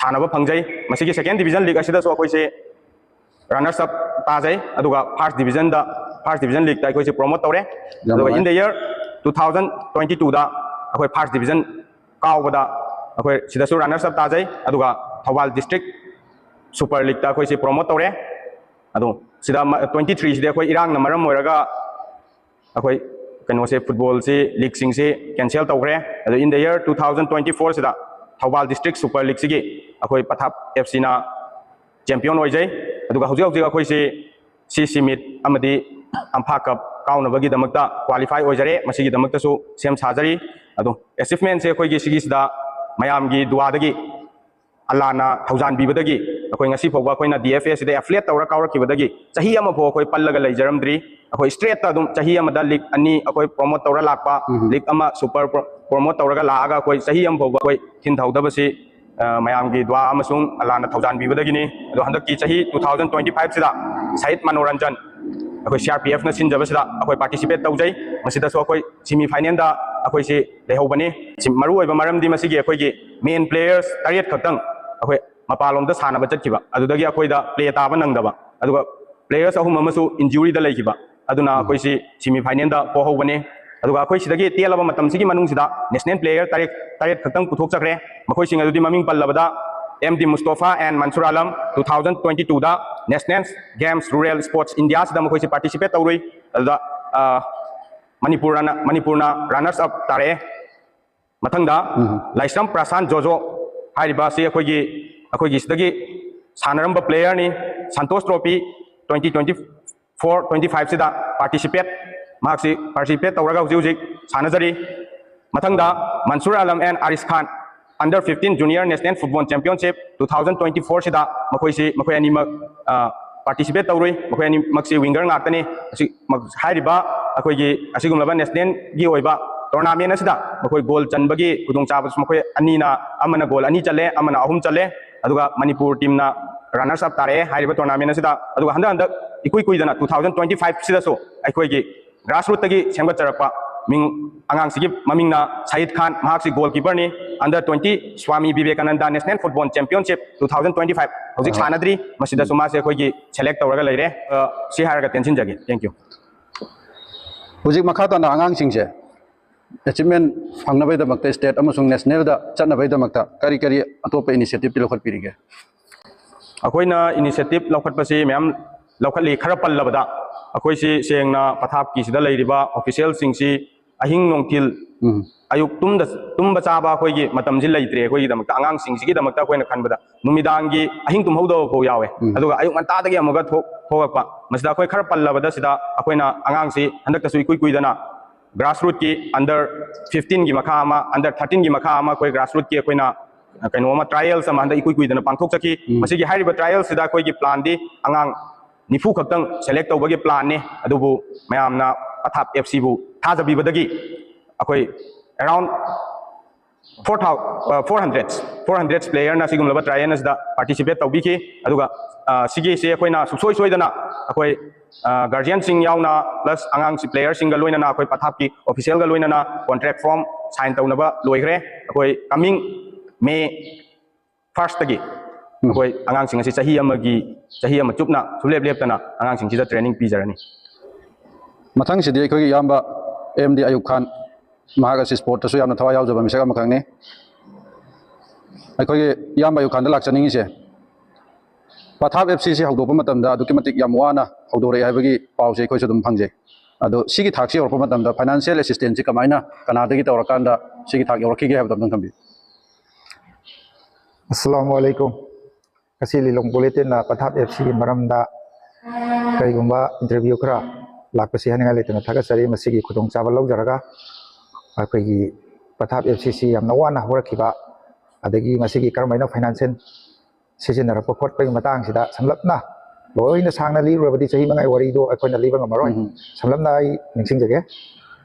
ꯁꯥꯟꯅꯕ ꯐꯪꯖꯩ꯫ ꯃꯁꯤꯒꯤ ꯁꯦꯀꯦꯟ ꯗꯤꯕꯤꯖꯟ ꯂꯤꯛ ꯑꯁꯤꯗꯁꯨ ꯑꯩꯈꯣꯏꯁꯦ ꯔꯅꯔꯁ ꯑꯞ ꯇꯥꯖꯩ꯫ ꯑꯗꯨꯒ ꯐꯥꯔꯁ ꯗꯤꯕꯤꯖꯟꯗ ꯐꯥꯔꯁ ꯗꯤꯕꯤꯖꯟ ꯂꯤꯛꯇ ꯑꯩꯈꯣꯏꯁꯦ ꯄ꯭ꯔꯣꯃꯣꯠ ꯇꯧꯔꯦ꯫ ꯑꯗꯨꯒ in the year two thousand twenty twoꯗ ꯑꯩꯈꯣꯏ ꯐꯥꯔꯁ ꯗꯤꯕꯤꯖꯟ ꯀꯥꯎꯕꯗ ꯑꯩꯈꯣꯏ ꯁꯤꯗꯁꯨ ꯔꯅꯔꯁ ꯑꯞ ꯇꯥꯖꯩ꯫ ꯑꯗꯨꯒ ꯊꯧꯕꯥꯜ ꯗꯤꯁꯇ꯭ꯔꯤꯛ ꯁꯨꯄꯔ ꯂꯤꯛꯇ ꯑꯩꯈꯣꯏꯁꯦ ꯄ꯭ꯔꯣꯃꯣꯠ ꯇꯧꯔꯦ꯫ ꯑꯗꯣ ꯁꯤꯗ ꯇ꯭ꯋꯦꯟꯇꯤ ꯊ꯭ꯔꯤꯁꯤꯗꯤ ꯑꯩꯈꯣꯏ ꯏꯔꯥꯡꯅ ꯃꯔꯝ ꯑꯣꯏꯔꯒ ꯑꯩꯈꯣꯏ ꯀꯩꯅꯣꯁꯦ, ꯐꯨꯠꯕꯣꯜꯁꯤ, ꯂꯤꯛꯁꯤꯡꯁꯤ ꯀꯦꯟꯁꯦꯜ ꯇꯧꯈ꯭ꯔꯦ꯫ ꯑꯗꯣ in the year two thousand twenty fourꯁꯤꯗ ꯊꯧꯕꯥꯜ ꯗꯤꯁꯇ꯭ꯔꯤꯛ ꯁꯨꯄꯔ ꯂꯤꯛꯁꯤꯒꯤ ꯑꯩꯈꯣꯏ ꯄꯊꯥꯞ ꯑꯦꯐ ꯁꯤꯅ ꯆꯦꯝꯄꯤꯌꯟ ꯑꯣꯏꯖꯩ꯫ ꯑꯗꯨꯒ ꯍꯧꯖꯤꯛ ꯍꯧꯖꯤꯛ ꯑꯩꯈꯣꯏꯁꯤ ꯁꯤ ꯁꯤꯃꯤꯠ ꯑꯃꯗꯤ ꯑꯝꯐꯥ ꯀꯞ ꯀꯥꯎꯅꯕꯒꯤꯗꯃꯛꯇ ꯀ꯭ꯋꯥꯂꯤꯐꯥꯏ ꯑꯣꯏꯖꯔꯦ꯫ ꯃꯁꯤꯒꯤꯗꯃꯛꯇꯁꯨ ꯁꯦꯝ ꯁꯥꯖꯔꯤ꯫ ꯑꯗꯣ ꯑꯦꯆꯤꯞꯃꯦꯟꯁꯦ ꯑꯩꯈꯣꯏꯒꯤ ꯁꯤꯒꯤꯁꯤꯗ ꯃꯌꯥꯝꯒꯤ ꯗꯨꯋꯥꯗꯒꯤ ꯑꯜꯂꯥꯅ ꯊꯧꯖꯥꯟꯕꯤꯕꯗꯒꯤ ꯑꯩꯈꯣꯏ ꯉꯁꯤ ꯐꯥꯎꯕ ꯑꯩꯈꯣꯏꯅ ꯗꯤ ꯑꯦꯐ ꯑꯦꯁꯤꯗ ꯑꯦꯐꯤꯂꯦꯠ ꯇꯧꯔ ꯀꯥꯎꯔꯛꯈꯤꯕꯗꯒꯤ ꯆꯍꯤ ꯑꯃ ꯐꯥꯎ ꯑꯩꯈꯣꯏ ꯄꯜꯂꯒ ꯂꯩꯖꯔꯝꯗ꯭ꯔꯤ꯫ ꯑꯩꯈꯣꯏ ꯁ꯭ꯇ꯭ꯔꯦꯠꯇ ꯑꯗꯨꯝ ꯆꯍꯤ ꯑꯃꯗ ꯂꯤꯛ ꯑꯅꯤ ꯑꯩꯈꯣꯏ ꯄ꯭ꯔꯣꯃꯣꯠ ꯇꯧꯔ ꯂꯥꯛꯄ, ꯎꯝ꯫ ꯂꯤꯛ ꯑꯃ ꯁꯨꯄꯔ ꯄ꯭ꯔꯣ-, ꯄ꯭ꯔꯣꯃꯣꯠ ꯇꯧꯔꯒ ꯂꯥꯛꯑꯒ ꯑꯩꯈꯣꯏ ꯆꯍꯤ ꯑꯃ ꯐꯥꯎꯕ ꯑꯩꯈꯣꯏ ꯊꯤꯟꯊꯍꯧꯗꯕꯁꯤ, ꯑ, ꯃꯌꯥꯝꯒꯤ ꯗꯨꯋꯥ ꯑꯃꯁꯨꯡ ꯑꯜꯂꯥꯅ ꯊꯧꯖꯥꯟꯕꯤꯕꯗꯒꯤꯅꯤ꯫ ꯑꯗꯣ ꯍꯟꯗꯛꯀꯤ ꯆꯍꯤ two thousand twenty five ꯁꯤꯗ ꯁꯍꯤꯗ ꯃꯅꯣꯔꯟꯖꯟ ꯑꯩꯈꯣꯏ ꯁꯤ ꯑꯥꯔ ꯄꯤ ꯑꯦꯐꯅ ꯁꯤꯟꯖꯕꯁꯤꯗ ꯑꯩꯈꯣꯏ ꯄꯥꯔꯇꯤꯁꯤꯄꯦꯠ ꯇꯧꯖꯩ꯫ ꯃꯁꯤꯗꯁꯨ ꯑꯩꯈꯣꯏ ꯁꯤꯃꯤ ꯐꯥꯏꯅꯦꯜꯗ ꯑꯩꯈꯣꯏꯁꯤ ꯂꯩꯍꯧꯕꯅꯤ꯫ ꯁꯤ ꯃꯔꯨꯑꯣꯏꯕ ꯃꯔꯝꯗꯤ ꯃꯁꯤꯒꯤ ꯑꯩꯈꯣꯏꯒꯤ ꯃꯦꯟ ꯄ꯭ꯂꯦꯌꯔꯁ ꯇꯔꯦꯠ ꯈꯛꯇꯪ ꯑꯩꯈꯣꯏ ꯃꯄꯥꯟꯂꯣꯝꯗ ꯁꯥꯟꯅꯕ ꯆꯠꯈꯤꯕ, ꯑꯗꯨꯗꯒꯤ ꯑꯩꯈꯣꯏꯗ ꯄ꯭ꯂꯦ ꯇꯥꯕ ꯅꯪꯗꯕ, ꯑꯗꯨꯒ ꯄ꯭ꯂꯦꯌꯔꯁ ꯑꯍꯨꯝ ꯑꯃꯁꯨ ꯏꯟꯖꯨꯔꯤꯗ ꯂꯩꯈꯤꯕ, ꯑꯗꯨꯅ ꯎꯝ꯫ ꯑꯩꯈꯣꯏꯁꯤ ꯁꯤꯃꯤ ꯐꯥꯏꯅꯦꯜꯗ ꯄꯣꯍꯧꯕꯅꯤ꯫ ꯑꯗꯨꯒ ꯑꯩꯈꯣꯏ ꯁꯤꯗꯒꯤ ꯇꯦꯜꯂꯕ ꯃꯇꯝꯁꯤꯒꯤ ꯃꯅꯨꯡꯁꯤꯗ ꯅꯦꯁꯅꯦꯜ ꯄ꯭ꯂꯦꯌꯔ ꯇꯔꯦꯠ, ꯇꯔꯦꯠ ꯈꯛꯇꯪ ꯄꯨꯊꯣꯛꯆꯈ꯭ꯔꯦ꯫ ꯃꯈꯣꯏꯁꯤꯡ ꯑꯗꯨꯗꯤ ꯃꯃꯤꯡ ꯄꯜꯂꯕꯗ M D Mustofa and Mansur Alam, two thousand twenty twoꯗ ꯅꯦꯁꯅꯦꯜ ꯒꯦꯝꯁ ꯔꯨꯔꯦꯜ ꯁ꯭ꯄꯣꯔꯠꯁ ꯏꯟꯗꯤꯌꯥꯁꯤꯗ ꯃꯈꯣꯏꯁꯤ ꯄꯥꯔꯇꯤꯁꯤꯄꯦꯠ ꯇꯧꯔꯨꯏ꯫ ꯑꯗꯨꯗ, ꯑ, ꯃꯅꯤꯄꯨꯔꯅ, ꯃꯅꯤꯄꯨꯔꯅ ꯔꯅꯔꯁ ꯑꯞ ꯇꯥꯔꯛꯑꯦ꯫ ꯃꯊꯪꯗ ꯎꯝ꯫ ꯂꯥꯏꯁ꯭ꯔꯝ ꯄ꯭ꯔꯁꯥꯟ ꯖꯣꯖꯣ ꯍꯥꯏꯔꯤꯕ ꯑꯁꯤ ꯑꯩꯈꯣꯏꯒꯤ ꯑꯩꯈꯣꯏꯒꯤ ꯁꯤꯗꯒꯤ ꯁꯥꯟꯅꯔꯝꯕ player ꯅꯤ꯫ Santosh trophy twenty twenty four twenty five ꯁꯤꯗ participate, ꯃꯍꯥꯛꯁꯤ participate ꯇꯧꯔꯒ ꯍꯧꯖꯤꯛ ꯍꯧꯖꯤꯛ ꯁꯥꯟꯅꯖꯔꯤ꯫ ꯃꯊꯪꯗ ꯃꯟꯁꯨꯔ Alam and ꯑꯥꯔꯤꯁ Khan, under fifteen junior national football championship two thousand twenty four ꯁꯤꯗ ꯃꯈꯣꯏꯁꯤ, ꯃꯈꯣꯏ ꯑꯅꯤꯃꯛ participate ꯇꯧꯔꯨꯏ꯫ ꯃꯈꯣꯏ ꯑꯅꯤꯃꯛꯁꯤ winger ꯉꯥꯛꯇꯅꯤ꯫ ꯑꯁꯤ ꯍꯥꯏꯔꯤꯕ ꯑꯩꯈꯣꯏꯒꯤ ꯑꯁꯤꯒꯨꯝꯂꯕ national ꯒꯤ ꯑꯣꯏꯕ tournament ꯑꯁꯤꯗ ꯃꯈꯣꯏ goal ꯆꯟꯕꯒꯤ ꯈꯨꯗꯣꯡꯆꯥꯕꯁꯨ ꯃꯈꯣꯏ ꯑꯅꯤꯅ, ꯑꯃꯅ goal ꯑꯅꯤ ꯆꯜꯂꯦ, ꯑꯃꯅ ꯑꯍꯨꯝ ꯆꯜꯂꯦ꯫ ꯑꯗꯨꯒ ꯃꯅꯤꯄꯨꯔ team ꯅ runners up ꯇꯥꯔꯛꯑꯦ ꯍꯥꯏꯔꯤꯕ tournament ꯑꯁꯤꯗ꯫ ꯑꯗꯨꯒ ꯍꯟꯗꯛ ꯍꯟꯗꯛ ꯏꯀꯨꯏ ꯀꯨꯏꯗꯅ two thousand twenty five ꯁꯤꯗꯁꯨ ꯑꯩꯈꯣꯏꯒꯤ grassroot ꯇꯒꯤ ꯁꯦꯝꯒꯠꯆꯔꯛꯄ ꯃꯤꯡ, ꯑꯉꯥꯡꯁꯤꯒꯤ ꯃꯃꯤꯡꯅ ꯁꯍꯤꯗ ꯈꯥꯟ, ꯃꯍꯥꯛꯁꯤ goalkeeper ꯅꯤ꯫ Under twenty Swami Vivekananda National Football Championship two thousand twenty five ꯍꯧꯖꯤꯛ ꯁꯥꯟꯅꯗ꯭ꯔꯤ, ꯃꯁꯤꯗꯁꯨ ꯃꯥꯁꯦ ꯑꯩꯈꯣꯏꯒꯤ select ꯇꯧꯔꯒ ꯂꯩꯔꯦ꯫ ꯑ, ꯁꯤ ꯍꯥꯏꯔꯒ ꯇꯦꯟꯁꯤꯟꯖꯒꯦ꯫ Thank you꯫ ꯍꯧꯖꯤꯛ ꯃꯈꯥ ꯇꯥꯅ ꯑꯉꯥꯡꯁꯤꯡꯁꯦ achievement ꯐꯪꯅꯕꯒꯤꯗꯃꯛꯇ state ꯑꯃꯁꯨꯡ national ꯗ ꯆꯠꯅꯕꯒꯤꯗꯃꯛꯇ ꯀꯔꯤ ꯀꯔꯤ ꯑꯇꯣꯞꯄ initiative ꯇꯤ ꯂꯧꯈꯠꯄꯤꯔꯤꯒꯦ? ꯑꯩꯈꯣꯏꯅ initiative ꯂꯧꯈꯠꯄꯁꯤ ꯃꯌꯥꯝ ꯂꯧꯈꯠꯂꯤ꯫ ꯈꯔ ꯄꯜꯂꯕꯗ, ꯑꯩꯈꯣꯏꯁꯤ ꯁꯦꯡꯅ ꯄꯊꯥꯞꯀꯤꯁꯤꯗ ꯂꯩꯔꯤꯕ official ꯁꯤꯡꯁꯤ ꯑꯍꯤꯡ ꯅꯨꯡꯊꯤꯜ ꯎꯝ꯫ ꯑꯌꯨꯛ ꯇꯨꯝꯗ, ꯇꯨꯝꯕ ꯆꯥꯕ ꯑꯩꯈꯣꯏꯒꯤ ꯃꯇꯝꯁꯤ ꯂꯩꯇ꯭ꯔꯦ꯫ ꯑꯩꯈꯣꯏꯒꯤꯗꯃꯛꯇ, ꯑꯉꯥꯡꯁꯤꯡꯁꯤꯒꯤꯗꯃꯛꯇ ꯑꯩꯈꯣꯏꯅ ꯈꯟꯕꯗ ꯅꯨꯃꯤꯗꯥꯡꯒꯤ ꯑꯍꯤꯡ ꯇꯨꯝꯍꯧꯗꯕ ꯐꯥꯎ ꯌꯥꯎꯋꯦ꯫ ꯎꯝ꯫ ꯑꯗꯨꯒ ꯑꯌꯨꯛ ꯉꯟꯇꯥꯗꯒꯤ ꯑꯃꯨꯛꯀ ꯊꯣꯛ-, ꯊꯣꯛꯂꯛꯄ꯫ ꯃꯁꯤꯗ ꯑꯩꯈꯣꯏ ꯈꯔ ꯄꯜꯂꯕꯗ, ꯁꯤꯗ ꯑꯩꯈꯣꯏꯅ ꯑꯉꯥꯡꯁꯤ ꯍꯟꯗꯛꯇꯁꯨ ꯏꯀꯨꯏ ꯀꯨꯏꯗꯅ grassroot ꯀꯤ under fifteen ꯒꯤ ꯃꯈꯥ ꯑꯃ, under thirteen ꯒꯤ ꯃꯈꯥ ꯑꯃ ꯑꯩꯈꯣꯏ grassroot ꯀꯤ ꯑꯩꯈꯣꯏꯅ ꯀꯩꯅꯣ ꯑꯃ, trials ꯑꯃ ꯍꯟꯗꯛ ꯏꯀꯨꯏ ꯀꯨꯏꯗꯅ ꯄꯥꯡꯊꯣꯛꯆꯈꯤ꯫ ꯎꯝ꯫ ꯃꯁꯤꯒꯤ ꯍꯥꯏꯔꯤꯕ trials ꯁꯤꯗ ꯑꯩꯈꯣꯏꯒꯤ plan ꯗꯤ ꯑꯉꯥꯡ ꯅꯤꯐꯨ ꯈꯛꯇꯪ select ꯇꯧꯕꯒꯤ plan ꯅꯤ꯫ ꯑꯗꯨꯕꯨ ꯃꯌꯥꯝꯅ ꯄꯊꯥꯞ F C ꯕꯨ ꯊꯥꯖꯕꯤꯕꯗꯒꯤ ꯑꯩꯈꯣꯏ around four thousand, four hundred, four hundred player ꯅ ꯁꯤꯒꯨꯝꯂꯕ trial ꯑꯁꯤꯗ participate ꯇꯧꯕꯤꯈꯤ꯫ ꯑꯗꯨꯒ, ꯑ, ꯁꯤꯒꯤꯁꯦ ꯑꯩꯈꯣꯏꯅ ꯁꯨꯡꯁꯣꯏ ꯁꯣꯏꯗꯅ ꯑꯩꯈꯣꯏ, ꯑ, guardian ꯁꯤꯡ ꯌꯥꯎꯅ plus ꯑꯉꯥꯡꯁꯤ player ꯁꯤꯡꯒ ꯂꯣꯏꯅꯅ ꯑꯩꯈꯣꯏ ꯄꯊꯥꯞꯀꯤ official ꯒ ꯂꯣꯏꯅꯅ contract form sign ꯇꯧꯅꯕ ꯂꯣꯏꯈ꯭ꯔꯦ꯫ ꯑꯩꯈꯣꯏ coming May first ꯇꯒꯤ ꯑꯩꯈꯣꯏ ꯑꯉꯥꯡꯁꯤꯡ ꯑꯁꯤ ꯆꯍꯤ ꯑꯃꯒꯤ, ꯆꯍꯤ ꯑꯃ ꯆꯨꯞꯅ ꯁꯨꯡꯂꯦꯞ ꯂꯦꯞꯇꯅ ꯑꯉꯥꯡꯁꯤꯡꯁꯤꯗ training ꯄꯤꯖꯔꯅꯤ꯫ ꯃꯊꯪꯁꯤꯗꯤ ꯑꯩꯈꯣꯏꯒꯤ ꯏꯌꯥꯝꯕ M D ꯑꯌꯨꯕ ꯈꯥꯟ, ꯃꯍꯥꯛ ꯑꯁꯤ sport ꯇꯁꯨ ꯌꯥꯝꯅ ꯊꯋꯥꯏ ꯌꯥꯎꯖꯕ ꯃꯤꯁꯛ ꯑꯃꯈꯛꯅꯤ꯫ ꯑꯩꯈꯣꯏꯒꯤ ꯏꯌꯥꯝꯕ ꯑꯌꯨꯕ ꯈꯥꯟꯗ ꯂꯥꯛꯆꯅꯤꯡꯉꯤꯁꯦ, ꯄꯊꯥꯞ F C ꯁꯤ ꯍꯧꯗꯣꯛꯄ ꯃꯇꯝꯗ ꯑꯗꯨꯛꯀꯤ ꯃꯇꯤꯛ ꯌꯥꯝ ꯋꯥꯅ ꯍꯧꯗꯣꯔꯛꯑꯦ ꯍꯥꯏꯕꯒꯤ ꯄꯥꯎꯁꯦ ꯑꯩꯈꯣꯏꯁꯨ ꯑꯗꯨꯝ ꯐꯪꯖꯩ꯫ ꯑꯗꯣ ꯁꯤꯒꯤ ꯊꯥꯛꯁꯤ ꯌꯧꯔꯛꯄ ꯃꯇꯝꯗ financial assistance ꯁꯤ ꯀꯃꯥꯏꯅ, ꯀꯅꯥꯗꯒꯤ ꯇꯧꯔꯀꯥꯟꯗ ꯁꯤꯒꯤ ꯊꯥꯛ ꯌꯧꯔꯛꯈꯤꯒꯦ ꯍꯥꯏꯕꯗꯣ ꯑꯝꯇꯪ ꯊꯝꯕꯤꯌꯨ꯫ ꯑꯁꯂꯥꯃꯨ ꯑꯂꯩꯀꯨꯝ꯫ ꯉꯁꯤ ꯂꯤꯂꯣꯡ ꯕꯨꯂꯦꯇꯤꯟꯅ ꯄꯊꯥꯞ ꯑꯦꯐ ꯁꯤꯒꯤ ꯃꯔꯝꯗ ꯀꯔꯤꯒꯨꯝꯕ ꯏꯟꯇꯔꯚ꯭ꯌꯨ ꯈꯔ ꯂꯥꯛꯄꯁꯤ ꯍꯥꯏꯅꯤꯡꯉꯥꯏ ꯂꯩꯇꯅ ꯊꯥꯒꯠꯆꯔꯤ꯫ ꯃꯁꯤꯒꯤ ꯈꯨꯗꯣꯡꯆꯥꯕ ꯂꯧꯖꯔꯒ ꯑꯩꯈꯣꯏꯒꯤ ꯄꯊꯥꯞ ꯑꯦꯐ ꯁꯤꯁꯤ ꯌꯥꯝꯅ ꯋꯥꯅ ꯍꯧꯔꯛꯈꯤꯕ, ꯑꯗꯒꯤ ꯃꯁꯤꯒꯤ ꯀꯔꯝꯍꯥꯏꯅ ꯐꯥꯏꯅꯥꯟꯁꯤꯌꯦꯜ ꯁꯤꯖꯤꯟꯅꯔꯛꯄ ꯈꯣꯠꯄꯒꯤ ꯃꯇꯥꯡꯁꯤꯗ ꯁꯝꯂꯞꯅ, ꯂꯣꯏꯅ ꯁꯥꯡꯅ ꯂꯤꯔꯨꯔꯕꯗꯤ ꯆꯍꯤ ꯃꯉꯥꯒꯤ ꯋꯥꯔꯤꯗꯣ ꯑꯩꯈꯣꯏꯅ ꯂꯤꯕ ꯉꯝꯃꯔꯣꯏ꯫ ꯎꯝ꯫ ꯁꯝꯂꯞꯅ ꯑꯩ ꯅꯤꯡꯁꯤꯡꯖꯒꯦ꯫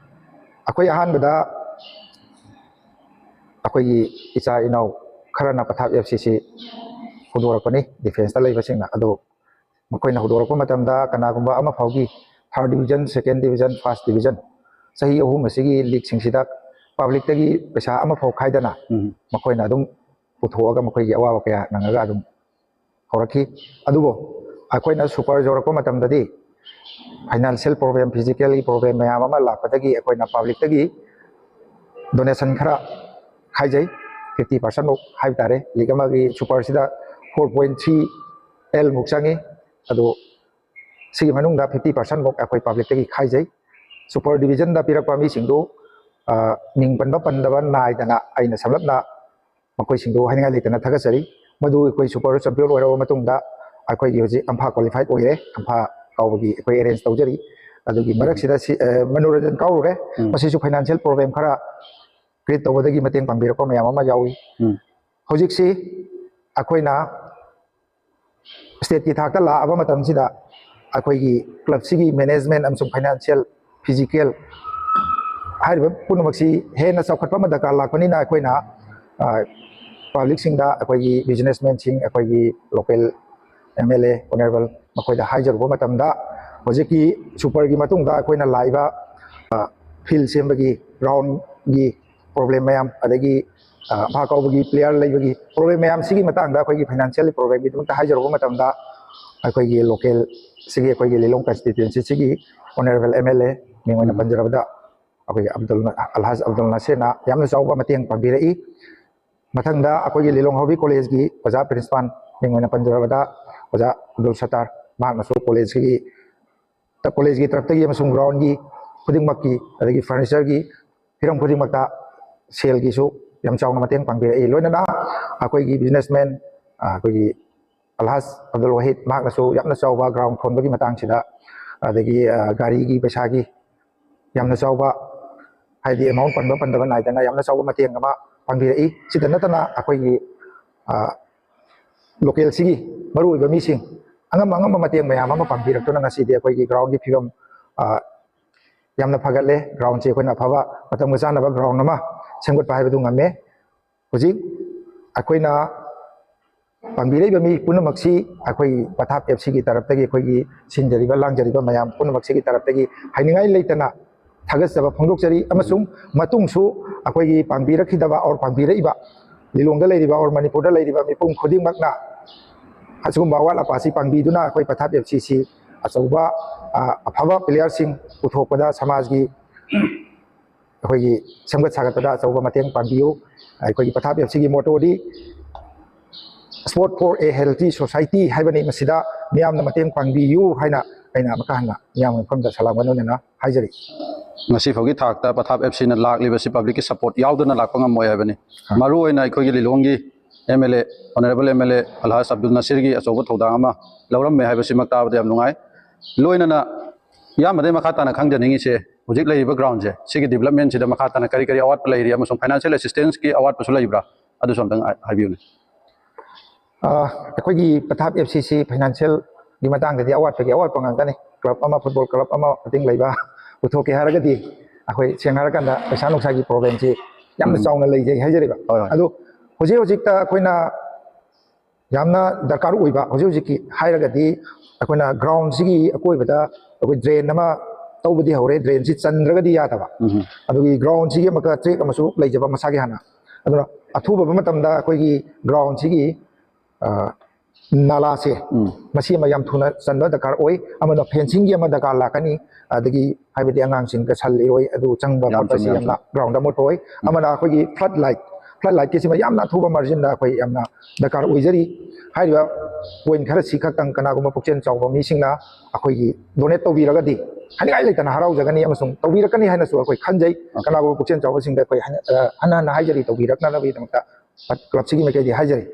ꯑꯩꯈꯣꯏ ꯑꯍꯥꯟꯕꯗ ꯑꯩꯈꯣꯏꯒꯤ ꯏꯆꯥ ꯏꯅꯥꯎ ꯈꯔꯅ ꯄꯊꯥꯞ ꯑꯦꯐ ꯁꯤꯁꯤ ꯍꯧꯗꯣꯔꯛꯄꯅꯤ, ꯗꯤꯐꯦꯟꯁꯇ ꯂꯩꯕꯁꯤꯡꯅ꯫ ꯑꯗꯣ ꯃꯈꯣꯏꯅ ꯍꯧꯗꯣꯔꯛꯄ ꯃꯇꯝꯗ ꯀꯅꯥꯒꯨꯝꯕ ꯑꯃ ꯐꯥꯎꯒꯤ ꯊꯥꯔꯠ ꯗꯤꯕꯤꯖꯟ, ꯁꯦꯀꯦꯟ ꯗꯤꯕꯤꯖꯟ, ꯐꯥꯔꯁ ꯗꯤꯕꯤꯖꯟ, ꯆꯍꯤ ꯑꯍꯨꯝ ꯑꯁꯤꯒꯤ ꯂꯤꯒꯁꯤꯡꯁꯤꯗ ꯄꯥꯕ꯭ꯂꯤꯛꯇꯒꯤ ꯄꯩꯁꯥ ꯑꯃꯐꯥꯎ ꯈꯥꯏꯗꯅ ꯎꯝ꯫ ꯃꯈꯣꯏꯅ ꯑꯗꯨꯝ ꯄꯨꯊꯣꯛꯑꯒ ꯃꯈꯣꯏꯒꯤ ꯑꯋꯥꯕ ꯀꯌꯥ ꯅꯪꯉꯒ ꯑꯗꯨꯝ ꯍꯧꯔꯛꯈꯤ꯫ ꯑꯗꯨꯕꯨ ꯑꯩꯈꯣꯏꯅ ꯁꯨꯄꯔ ꯌꯧꯔꯛꯄ ꯃꯇꯝꯗꯗꯤ ꯐꯥꯏꯅꯥꯟꯁꯤꯌꯦꯜ ꯄ꯭ꯔꯣꯕ꯭ꯂꯦꯝ, ꯐꯤꯖꯤꯀꯦꯜꯒꯤ ꯄ꯭ꯔꯣꯕ꯭ꯂꯦꯝ ꯃꯌꯥꯝ ꯑꯃ ꯂꯥꯛꯄꯗꯒꯤ ꯑꯩꯈꯣꯏꯅ ꯄꯥꯕ꯭ꯂꯤꯛꯇꯒꯤ ꯗꯣꯅꯦꯁꯟ ꯈꯔ ꯈꯥꯏꯖꯩ, ꯐꯤꯐꯇꯤ ꯄꯥꯔꯁꯦꯟꯃꯨꯛ ꯍꯥꯏꯕ ꯇꯥꯔꯦ꯫ ꯂꯤꯛ ꯑꯃꯒꯤ ꯁꯨꯄꯔꯁꯤꯗ ꯐꯣꯔ ꯄꯣꯏꯟ ꯊ꯭ꯔꯤ ꯑꯦꯜꯃꯨꯛ ꯆꯪꯉꯤ꯫ ꯑꯗꯣ ꯁꯤꯒꯤ ꯃꯅꯨꯡꯗ ꯐꯤꯐꯇꯤ ꯄꯥꯔꯁꯦꯟꯃꯨꯛ ꯑꯩꯈꯣꯏ ꯄꯥꯕ꯭ꯂꯤꯛꯇꯒꯤ ꯈꯥꯏꯖꯩ꯫ ꯁꯨꯄꯔ ꯗꯤꯕꯤꯖꯟꯗ ꯄꯤꯔꯛꯄ ꯃꯤꯁꯤꯡꯗꯨ, ꯑ, ꯃꯤꯡ ꯄꯟꯕ ꯄꯟꯗꯕ ꯅꯥꯏꯗꯅ ꯑꯩꯅ ꯁꯝꯂꯞꯅ ꯃꯈꯣꯏꯁꯤꯡꯗꯨ ꯍꯥꯏꯅꯤꯡꯉꯥꯏ ꯂꯩꯇꯅ ꯊꯥꯒꯠꯆꯔꯤ꯫ ꯃꯗꯨ ꯑꯩꯈꯣꯏ ꯁꯨꯄꯔ ꯆꯦꯝꯄꯤꯌꯟ ꯑꯣꯏꯔꯕ ꯃꯇꯨꯡꯗ ꯑꯩꯈꯣꯏꯒꯤ ꯍꯧꯖꯤꯛ ꯑꯝꯐꯥ ꯀ꯭ꯋꯥꯂꯤꯐꯥꯏꯠ ꯑꯣꯏꯔꯦ, ꯑꯝꯐꯥ ꯀꯥꯎꯕꯒꯤ ꯑꯩꯈꯣꯏ ꯑꯦꯔꯦꯟꯖ ꯇꯧꯖꯔꯤ꯫ ꯑꯗꯨꯒꯤ ꯃꯔꯛꯁꯤꯗ ꯁꯤ, ꯑ, ꯃꯅꯣꯔꯟꯖꯟ ꯀꯥꯎꯔꯨꯔꯦ꯫ ꯎꯝ꯫ ꯃꯁꯤꯁꯨ ꯐꯥꯏꯅꯥꯟꯁꯤꯌꯦꯜ ꯄ꯭ꯔꯣꯕ꯭ꯂꯦꯝ ꯈꯔ ꯀ꯭ꯔꯤꯌꯦꯠ ꯇꯧꯕꯗꯒꯤ ꯃꯇꯦꯡ ꯄꯥꯡꯕꯤꯔꯛꯄ ꯃꯌꯥꯝ ꯑꯃ ꯌꯥꯎꯏ꯫ ꯎꯝ꯫ ꯍꯧꯖꯤꯛꯁꯤ ꯑꯩꯈꯣꯏꯅ ꯁ꯭ꯇꯦꯠꯀꯤ ꯊꯥꯛꯇ ꯂꯥꯛꯑꯕ ꯃꯇꯝꯁꯤꯗ ꯑꯩꯈꯣꯏꯒꯤ ꯀ꯭ꯂꯕꯁꯤꯒꯤ ꯃꯦꯅꯦꯖꯃꯦꯟ ꯑꯃꯁꯨꯡ ꯐꯥꯏꯅꯥꯟꯁꯤꯌꯦꯜ, ꯐꯤꯖꯤꯀꯦꯜ ꯍꯥꯏꯔꯤꯕ ꯄꯨꯝꯅꯃꯛꯁꯤ ꯍꯦꯟꯅ ꯆꯥꯎꯈꯠꯄ ꯑꯃ ꯗꯔꯀꯥꯔ ꯂꯥꯛꯄꯅꯤꯅ ꯑꯩꯈꯣꯏꯅ, ꯑ, ꯄꯥꯕ꯭ꯂꯤꯛꯁꯤꯡꯗ, ꯑꯩꯈꯣꯏꯒꯤ ꯕꯤꯖꯤꯅꯦꯁꯃꯦꯟꯁꯤꯡ, ꯑꯩꯈꯣꯏꯒꯤ local M L A, honourable, ꯃꯈꯣꯏꯗ ꯍꯥꯏꯖꯔꯨꯕ ꯃꯇꯝꯗ ꯍꯧꯖꯤꯛꯀꯤ ꯁꯨꯄꯔꯒꯤ ꯃꯇꯨꯡꯗ ꯑꯩꯈꯣꯏꯅ ꯂꯥꯛꯏꯕ, ꯑ, ꯐꯤꯜ ꯁꯦꯝꯕꯒꯤ, ꯒ꯭ꯔꯥꯎꯟꯒꯤ ꯄ꯭ꯔꯣꯕ꯭ꯂꯦꯝ ꯃꯌꯥꯝ, ꯑꯗꯒꯤ, ꯑ, ꯑꯝꯐꯥ ꯀꯥꯎꯕꯒꯤ ꯄ꯭ꯂꯦꯌꯔ ꯂꯩꯕꯒꯤ ꯄ꯭ꯔꯣꯕ꯭ꯂꯦꯝ ꯃꯌꯥꯝꯁꯤꯒꯤ ꯃꯇꯥꯡꯗ ꯑꯩꯈꯣꯏꯒꯤ ꯐꯥꯏꯅꯥꯟꯁꯤꯌꯦꯜ ꯄ꯭ꯔꯣꯕ꯭ꯂꯦꯝꯒꯤꯗꯃꯛꯇ ꯍꯥꯏꯖꯔꯨꯕ ꯃꯇꯝꯗ ꯑꯩꯈꯣꯏꯒꯤ ꯂꯣꯀꯦꯜ ꯁꯤꯒꯤ, ꯑꯩꯈꯣꯏꯒꯤ ꯂꯤꯂꯣꯡ ꯀꯟꯁꯇꯤꯇ꯭ꯋꯦꯟꯁꯤꯁꯤꯒꯤ ꯑꯣꯅꯔꯦꯕꯜ ꯑꯦꯝ ꯑꯦꯜ ꯑꯦ ꯃꯤꯡ ꯑꯣꯏꯅ ꯎꯝ꯫ ꯄꯟꯖꯔꯕꯗ ꯑꯩꯈꯣꯏꯒꯤ ꯑꯕꯗꯨꯜ, ꯑꯜꯍꯥꯖ ꯑꯕꯗꯨꯜ ꯅꯥꯁꯤꯔꯅ ꯌꯥꯝꯅ ꯆꯥꯎꯕ ꯃꯇꯦꯡ ꯄꯥꯡꯕꯤꯔꯛꯏ꯫ ꯃꯊꯪꯗ ꯑꯩꯈꯣꯏꯒꯤ ꯂꯤꯂꯣꯡ ꯍꯥꯎꯕꯤ ꯀꯣꯂꯦꯖꯀꯤ ꯑꯣꯖꯥ ꯄ꯭ꯔꯤꯟꯁꯤꯄꯥꯜ ꯃꯤꯡ ꯑꯣꯏꯅ ꯄꯟꯖꯔꯕꯗ ꯑꯣꯖꯥ ꯑꯕꯗꯨꯜ ꯁꯠꯇꯥꯔ, ꯃꯍꯥꯛꯅꯁꯨ ꯀꯣꯂꯦꯖꯀꯤ, ꯀꯣꯂꯦꯖꯀꯤ ꯇꯔꯞꯇꯒꯤ ꯑꯃꯁꯨꯡ ꯒ꯭ꯔꯥꯎꯟꯒꯤ ꯈꯨꯗꯤꯡꯃꯛꯀꯤ, ꯑꯗꯒꯤ ꯐꯔꯅꯤꯆꯔꯒꯤ ꯍꯤꯔꯝ ꯈꯨꯗꯤꯡꯃꯛꯇ ꯁꯦꯜꯒꯤꯁꯨ ꯌꯥꯝ ꯆꯥꯎꯅ ꯃꯇꯦꯡ ꯄꯥꯡꯕꯤꯔꯛꯏ꯫ ꯂꯣꯏꯅꯅ ꯑꯩꯈꯣꯏꯒꯤ ꯕꯤꯖꯤꯅꯦꯁꯃꯦꯟ, ꯑꯩꯈꯣꯏꯒꯤ ꯑꯜꯍꯥꯖ ꯑꯕꯗꯨꯜ ꯋꯥꯍꯤꯗ, ꯃꯍꯥꯛꯅꯁꯨ ꯌꯥꯝꯅ ꯆꯥꯎꯕ ꯒ꯭ꯔꯥꯎꯟ ꯊꯣꯟꯕꯒꯤ ꯃꯇꯥꯡꯁꯤꯗ, ꯑꯗꯒꯤ ꯒꯥꯔꯤꯒꯤ ꯄꯩꯁꯥꯒꯤ ꯌꯥꯝꯅ ꯆꯥꯎꯕ, ꯍꯥꯏꯗꯤ ꯑꯦꯃꯥꯎꯟ ꯄꯟꯕ ꯄꯟꯗꯕ ꯅꯥꯏꯗꯅ ꯌꯥꯝꯅ ꯆꯥꯎꯕ ꯃꯇꯦꯡ ꯑꯃ ꯄꯥꯡꯕꯤꯔꯛꯏ꯫ ꯁꯤꯗ ꯅꯠꯇꯅ ꯑꯩꯈꯣꯏꯒꯤ ꯂꯣꯀꯦꯜꯁꯤꯒꯤ ꯃꯔꯨꯑꯣꯏꯕ ꯃꯤꯁꯤꯡ ꯑꯉꯝ ꯑꯉꯝꯕ ꯃꯇꯦꯡ ꯃꯌꯥꯝ ꯑꯃ ꯄꯥꯡꯕꯤꯔꯛꯇꯨꯅ ꯉꯁꯤꯗꯤ ꯑꯩꯈꯣꯏꯒꯤ ꯒ꯭ꯔꯥꯎꯟꯒꯤ ꯐꯤꯕꯝ ꯌꯥꯝꯅ ꯐꯒꯠꯂꯦ꯫ ꯒ꯭ꯔꯥꯎꯟꯁꯤ ꯑꯩꯈꯣꯏꯅ ꯑꯐꯕ, ꯃꯇꯝꯒ ꯆꯥꯟꯅꯕ ꯒ꯭ꯔꯥꯎꯟ ꯑꯃ ꯁꯦꯝꯒꯠꯄ ꯍꯥꯏꯕꯗꯨ ꯉꯝꯃꯦ꯫ ꯍꯧꯖꯤꯛ ꯑꯩꯈꯣꯏꯅ ꯄꯥꯡꯕꯤꯔꯛꯏꯕ ꯃꯤ ꯄꯨꯝꯅꯃꯛꯁꯤ ꯑꯩꯈꯣꯏ ꯄꯊꯥꯞ ꯑꯦꯐ ꯁꯤꯒꯤ ꯇꯔꯞꯇꯒꯤ, ꯑꯩꯈꯣꯏꯒꯤ ꯁꯤꯟꯖꯔꯤꯕ ꯂꯥꯡꯖꯔꯤꯕ ꯃꯌꯥꯝ ꯄꯨꯝꯅꯃꯛꯁꯤꯒꯤ ꯇꯔꯞꯇꯒꯤ ꯍꯥꯏꯅꯤꯡꯉꯥꯏ ꯂꯩꯇꯅ ꯊꯥꯒꯠꯆꯕ ꯐꯣꯡꯗꯣꯛꯆꯔꯤ꯫ ꯑꯃꯁꯨꯡ ꯃꯇꯨꯡꯁꯨ ꯑꯩꯈꯣꯏꯒꯤ ꯄꯥꯡꯕꯤꯔꯛꯈꯤꯗꯕ ꯑꯣꯔ ꯄꯥꯡꯕꯤꯔꯛꯏꯕ, ꯂꯤꯂꯣꯡꯗ ꯂꯩꯔꯤꯕ ꯑꯣꯔ ꯃꯅꯤꯄꯨꯔꯗ ꯂꯩꯔꯤꯕ ꯃꯤꯄꯨꯝ ꯈꯨꯗꯤꯡꯃꯛꯅ ꯑꯁꯤꯒꯨꯝꯕ ꯑꯋꯥꯠ ꯑꯄꯥꯁꯤ ꯄꯥꯡꯕꯤꯗꯨꯅ ꯑꯩꯈꯣꯏ ꯄꯊꯥꯞ ꯑꯦꯐ ꯁꯤꯁꯤ ꯑꯆꯧꯕ, ꯑ, ꯑꯐꯕ ꯄ꯭ꯂꯦꯌꯔꯁꯤꯡ ꯄꯨꯊꯣꯛꯄꯗ, ꯁꯃꯥꯖꯒꯤ ꯑꯩꯈꯣꯏꯒꯤ ꯁꯦꯝꯒꯠ ꯁꯥꯒꯠꯄꯗ ꯑꯆꯧꯕ ꯃꯇꯦꯡ ꯄꯥꯡꯕꯤꯌꯨ꯫ ꯑꯩꯈꯣꯏꯒꯤ ꯄꯊꯥꯞ ꯑꯦꯐ ꯁꯤꯒꯤ ꯃꯣꯇꯣꯗꯤ "Sport for a healthy society" ꯍꯥꯏꯕꯅꯤ꯫ ꯃꯁꯤꯗ ꯃꯤꯌꯥꯝꯅ ꯃꯇꯦꯡ ꯄꯥꯡꯕꯤꯌꯨ ꯍꯥꯏꯅ ꯑꯩꯅ ꯑꯃꯨꯛꯀ ꯍꯟꯅ ꯃꯤꯌꯥꯝꯒꯤ ꯃꯐꯝꯗ ꯁꯂꯥꯝꯒ ꯂꯣꯏꯅꯅ ꯍꯥꯏꯖꯔꯤ꯫ ꯉꯁꯤ ꯐꯥꯎꯒꯤ ꯊꯥꯛꯇ ꯄꯊꯥꯞ ꯑꯦꯐ ꯁꯤꯅ ꯂꯥꯛꯂꯤꯕꯁꯤ ꯄꯕ꯭ꯂꯤꯛꯀꯤ ꯁꯄꯣꯔꯠ ꯌꯥꯎꯗꯅ ꯂꯥꯛꯄ ꯉꯝꯃꯣꯏ ꯍꯥꯏꯕꯅꯤ꯫ ꯃꯔꯨꯑꯣꯏꯅ ꯑꯩꯈꯣꯏꯒꯤ ꯂꯤꯂꯣꯡꯒꯤ M L A, honourable M L A Alhaj Abdul ꯅꯁꯤꯔꯒꯤ ꯑꯆꯧꯕ ꯊꯧꯗꯥꯡ ꯑꯃ ꯂꯧꯔꯝꯃꯦ ꯍꯥꯏꯕꯁꯤꯃꯛ ꯇꯥꯕꯗ ꯌꯥꯝ ꯅꯨꯡꯉꯥꯏ꯫ ꯂꯣꯏꯅꯅ ꯏꯌꯥꯝꯕꯗꯩ ꯃꯈꯥ ꯇꯥꯅ ꯈꯪꯖꯅꯤꯡꯉꯤꯁꯦ, ꯍꯧꯖꯤꯛ ꯂꯩꯔꯤꯕ ꯒ꯭ꯔꯥꯎꯟꯁꯦ, ꯁꯤꯒꯤ ꯗꯤꯕꯂꯞꯃꯦꯟꯁꯤꯗ ꯃꯈꯥ ꯇꯥꯅ ꯀꯔꯤ ꯀꯔꯤ ꯑꯋꯥꯠꯄ ꯂꯩꯔꯤ ꯑꯃꯁꯨꯡ ꯐꯥꯏꯅꯥꯟꯁꯤꯌꯦꯜ ꯑꯦꯁꯤꯁꯇꯦꯟꯁꯀꯤ ꯑꯋꯥꯠꯄꯁꯨ ꯂꯩꯕ꯭ꯔꯥ? ꯑꯗꯨꯁꯨ ꯑꯝꯇꯪ ꯍꯥꯏꯕꯤꯌꯨꯅꯦ꯫ ꯑꯩꯈꯣꯏꯒꯤ ꯄꯊꯥꯞ ꯑꯦꯐ ꯁꯤꯁꯤ ꯐꯥꯏꯅꯥꯟꯁꯤꯌꯦꯜꯒꯤ ꯃꯇꯥꯡꯗꯗꯤ ꯑꯋꯥꯠꯄꯒꯤ ꯑꯋꯥꯠꯄ ꯉꯥꯛꯇꯅꯤ꯫ ꯀ꯭ꯂꯕ ꯑꯃ, ꯐꯨꯠꯕꯣꯜ ꯀ꯭ꯂꯕ ꯑꯃ ꯃꯇꯤꯡ ꯂꯩꯕ ꯄꯨꯊꯣꯛꯀꯦ ꯍꯥꯏꯔꯒꯗꯤ, ꯑꯩꯈꯣꯏ ꯁꯦꯡꯅ ꯍꯥꯏꯔꯀꯥꯟꯗ ꯄꯩꯁꯥ ꯅꯨꯡꯁꯥꯒꯤ ꯄ꯭ꯔꯣꯕ꯭ꯂꯦꯝꯁꯤ ꯌꯥꯝꯅ ꯆꯥꯎꯅ ꯂꯩꯖꯩ ꯍꯥꯏꯖꯔꯤꯕ꯫ ꯑꯗꯨ ꯍꯧꯖꯤꯛ ꯍꯧꯖꯤꯛꯇ ꯑꯩꯈꯣꯏꯅ ꯌꯥꯝꯅ ꯗꯔꯀꯥꯔ ꯑꯣꯏꯕ ꯍꯧꯖꯤꯛ ꯍꯧꯖꯤꯛꯀꯤ ꯍꯥꯏꯔꯒꯗꯤ, ꯑꯩꯈꯣꯏꯅ ꯒ꯭ꯔꯥꯎꯟꯁꯤꯒꯤ ꯑꯀꯣꯏꯕꯗ ꯑꯩꯈꯣꯏ ꯗ꯭ꯔꯦꯟ ꯑꯃ ꯇꯧꯕꯗꯤ ꯍꯧꯔꯦ, ꯗ꯭ꯔꯦꯟꯁꯤ ꯆꯟꯗ꯭ꯔꯒꯗꯤ ꯌꯥꯗꯕ꯫ ꯑꯗꯨꯒꯤ ꯒ꯭ꯔꯥꯎꯟꯁꯤꯒꯤ ꯑꯃꯒ ꯇ꯭ꯔꯦꯛ ꯑꯃꯁꯨ ꯂꯩꯖꯕ ꯃꯁꯥꯒꯤ ꯍꯥꯟꯅ꯫ ꯑꯗꯨꯅ ꯑꯊꯨꯕ ꯃꯇꯝꯗ ꯑꯩꯈꯣꯏꯒꯤ ꯒ꯭ꯔꯥꯎꯟꯁꯤꯒꯤ, ꯑ, ꯅꯥꯂꯥꯁꯦ, ꯃꯁꯤ ꯑꯃ ꯌꯥꯝ ꯊꯨꯅ ꯆꯟꯕ ꯗꯔꯀꯥꯔ ꯑꯣꯏ꯫ ꯑꯃꯅ ꯐꯦꯟꯁꯤꯡꯒꯤ ꯑꯃ ꯗꯔꯀꯥꯔ ꯂꯥꯛꯀꯅꯤ, ꯑꯗꯒꯤ ꯍꯥꯏꯕꯗꯤ ꯑꯉꯥꯡꯁꯤꯡ ꯀꯁꯜ ꯏꯔꯣꯏ ꯑꯗꯨ ꯆꯪꯕ ꯈꯣꯠꯄꯁꯤ ꯌꯥꯝꯅ ꯒ꯭ꯔꯥꯎꯟꯗ ꯑꯃꯣꯠꯄ ꯑꯣꯏ꯫ ꯑꯃꯅ ꯑꯩꯈꯣꯏꯒꯤ ꯐ꯭ꯂꯠ ꯂꯥꯏꯠ, ꯐ꯭ꯂꯠ ꯂꯥꯏꯠꯀꯤꯁꯤꯃ ꯌꯥꯝꯅ ꯑꯊꯨꯕ ꯃꯥꯔꯖꯤꯟꯗ ꯑꯩꯈꯣꯏ ꯌꯥꯝꯅ ꯗꯔꯀꯥꯔ ꯑꯣꯏꯖꯔꯤ꯫ ꯍꯥꯏꯔꯤꯕ ꯄꯣꯏꯟ ꯈꯔꯁꯤ ꯈꯛꯇꯪ ꯀꯅꯥꯒꯨꯝꯕ ꯄꯨꯛꯆꯦꯜ ꯆꯥꯎꯕ ꯃꯤꯁꯤꯡꯅ ꯑꯩꯈꯣꯏꯒꯤ ꯗꯣꯅꯦꯠ ꯇꯧꯕꯤꯔꯒꯗꯤ ꯍꯥꯏꯅꯤꯡꯉꯥꯏ ꯂꯩꯇꯅ ꯍꯔꯥꯎꯖꯒꯅꯤ ꯑꯃꯁꯨꯡ ꯇꯧꯕꯤꯔꯛꯀꯅꯤ ꯍꯥꯏꯅꯁꯨ ꯑꯩꯈꯣꯏ ꯈꯟꯖꯩ꯫ ꯀꯅꯥꯒꯨꯝꯕ ꯄꯨꯛꯆꯦꯜ ꯆꯥꯎꯕꯁꯤꯡꯗ ꯑꯩꯈꯣꯏ ꯍꯟꯅ ꯍꯟꯅ ꯍꯥꯏꯖꯔꯤ, ꯇꯧꯕꯤꯔꯛꯅꯕꯒꯤꯗꯃꯛꯇ ꯀ꯭ꯂꯕꯁꯤꯒꯤ ꯃꯥꯏꯀꯩꯗꯒꯤ ꯍꯥꯏꯖꯔꯤ꯫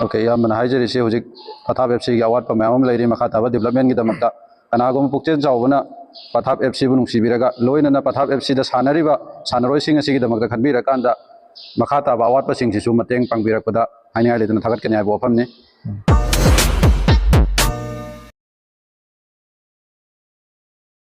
ꯑꯣꯀꯦ, ꯏꯌꯥꯝꯕꯅ ꯍꯥꯏꯖꯔꯤꯁꯤ ꯍꯧꯖꯤꯛ ꯄꯊꯥꯞ ꯑꯦꯐ ꯁꯤꯒꯤ ꯑꯋꯥꯠꯄ ꯃꯌꯥꯝ ꯑꯃ ꯂꯩꯔꯤ꯫ ꯃꯈꯥ ꯇꯥꯕ ꯗꯤꯕꯂꯞꯃꯦꯟꯒꯤꯗꯃꯛꯇ ꯀꯅꯥꯒꯨꯝꯕ ꯄꯨꯛꯆꯦꯜ ꯆꯥꯎꯕꯅ ꯄꯊꯥꯞ ꯑꯦꯐ ꯁꯤꯕꯨ ꯅꯨꯡꯁꯤꯕꯤꯔꯒ, ꯂꯣꯏꯅꯅ ꯄꯊꯥꯞ ꯑꯦꯐ ꯁꯤꯗ ꯁꯥꯟꯅꯔꯤꯕ ꯁꯥꯟꯅꯔꯣꯏꯁꯤꯡ ꯑꯁꯤꯒꯤꯗꯃꯛꯇ ꯈꯟꯕꯤꯔꯀꯥꯟꯗ, ꯃꯈꯥ ꯇꯥꯕ ꯑꯋꯥꯠꯄꯁꯤꯡꯁꯤꯁꯨ ꯃꯇꯦꯡ ꯄꯥꯡꯕꯤꯔꯛꯄꯗ ꯍꯥꯏꯅꯤꯡꯉꯥꯏ ꯂꯩꯇꯅ ꯊꯥꯒꯠꯀꯅꯤ ꯍꯥꯏꯕ ꯋꯥꯐꯝꯅꯤ꯫